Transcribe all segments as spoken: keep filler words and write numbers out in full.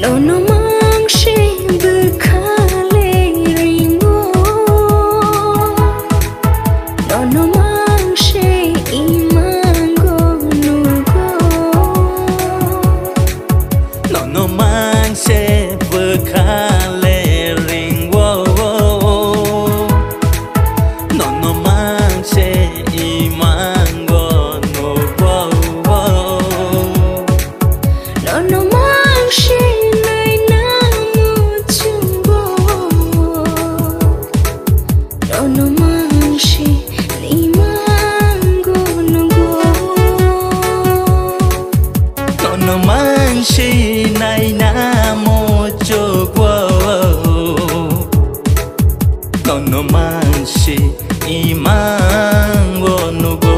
Nono mangse bwkha le ringo, nono mangse imango nugo. Nono mangse bwkha le ringo, nono mangse imango nugo. Nono mangse naina muchungo, nono mangse imango nugo. Nono mangse naina muchungo, nono mangse imango nugo.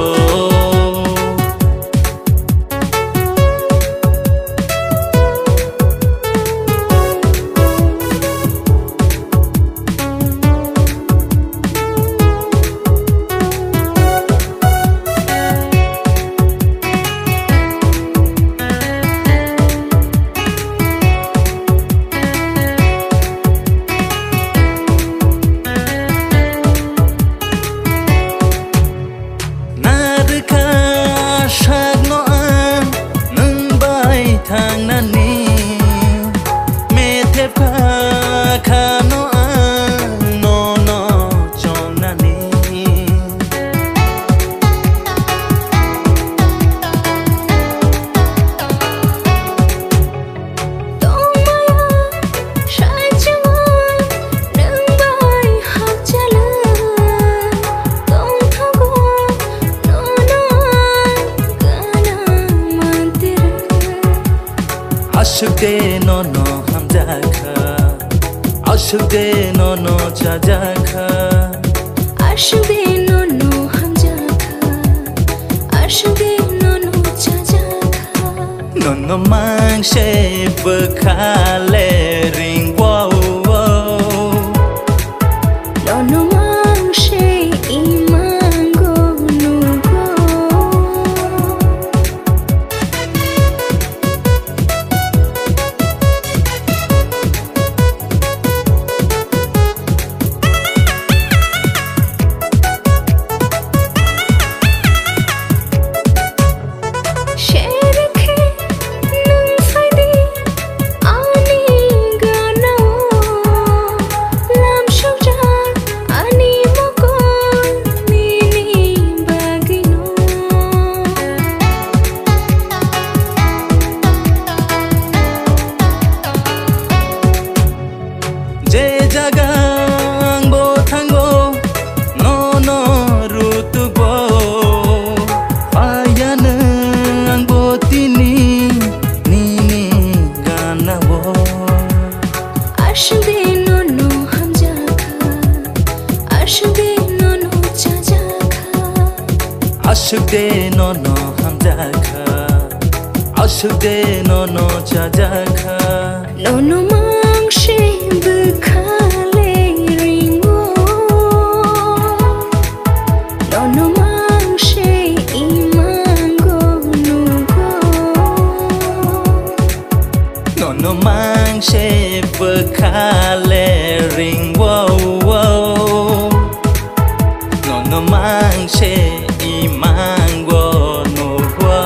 Narwkha sakno ang nwng bai thangnani, methepkha khano ang nono chongnani. Tongmaya saichung nwng bai hapjala, tongthogo nono ang gana mantir. Aswk de nono hamjakha, aswk de nono chajakha. Aswk de nono hamjakha, aswk de nono chajakha. Nono mangse bwkha le ringwo, nono mangse imango nugo. Sher khe nwng phaidi ani ganao, lam sokjak ani mokol nini bagwino. Je jaga ang bo thango, nono rutugo. Phaiyano ang bo tini nini ganao. Aswk de nono hamjakha, aswk de nono chajakha. Aswk de nono hamjakha, aswk de nono chajakha. Nono mangse bwkha le ringwo, nono mangse imango nugo. Nono mangse bwkha le ringwo, nono mangse imango nugo.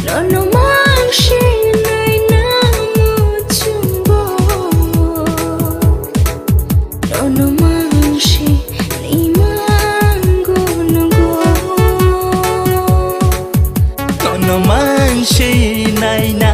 Nono mangse naina muchungo, nono mangse imango nugo. Nono mangse naina